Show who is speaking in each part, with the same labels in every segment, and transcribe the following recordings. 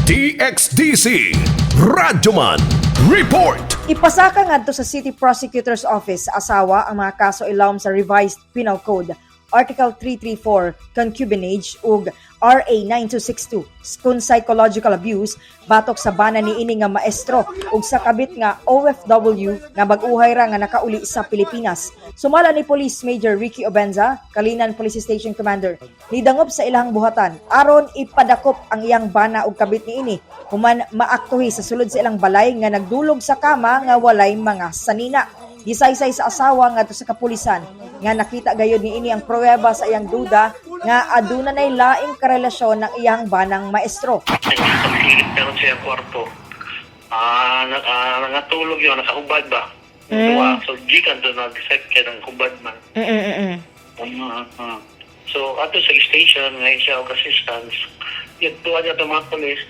Speaker 1: DXDC Radyoman Report.
Speaker 2: Ipasaka ngadto sa City Prosecutor's Office sa asawa ang mga kaso ilawom sa Revised Penal Code, Article 334, concubinage, ug RA 9262 kun psychological abuse batok sa bana ni ini nga maestro ug sa kabit nga OFW nga bag-uhay ra nga nakauli sa Pilipinas. Sumala ni Police Major Ricky Obenza, Calinan Police Station Commander, nidangop sa ilang buhatan aron ipadakop ang iyang bana ug kabit niini human maaktuhi sa sulod sa ilang balay nga nagdulog sa kama nga walay mga sanina. Gisaysay sa asawa ngadto sa kapulisan nga nakita gayud niini ang pruweba sa iyang duda nga aduna nay laing karelasyon ng iyang banang maestro.
Speaker 3: Nagsilip meron siya kwarto. Nangatulog yun, nakahubad ba? So, gikan doon nag-set kay ng hubad man. So, ato sa station, ngayon siya og assistance. Yun, tuwa niya itong mga polis.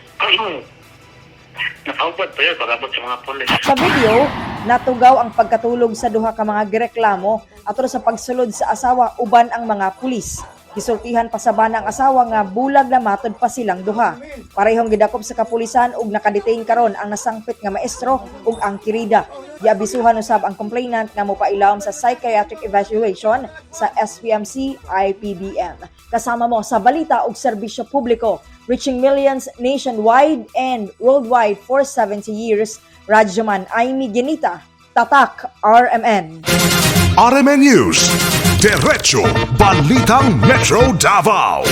Speaker 3: Nakahubad pa yun, pag-abot sa mga polis.
Speaker 2: Sa video, natugaw ang pagkatulog sa duha ka mga gireklamo ato sa pagsulod sa asawa uban ang mga pulis. Gisultihan pa sa bana ang asawa nga bulag na matod pa silang duha. Parehong gidakop sa kapulisan ug nakadetain karon ang nasangpit nga maestro ug ang kirida. Giabisuhan usab ang complainant nga mopailawom sa psychiatric evaluation sa SPMC IPBM. Kasama mo sa balita ug serbisyo publiko, reaching millions nationwide and worldwide for 70 years. Radyoman Aimee Genita, Tatak RMN.
Speaker 1: RMN News. Diretso Balitang Metro Davao.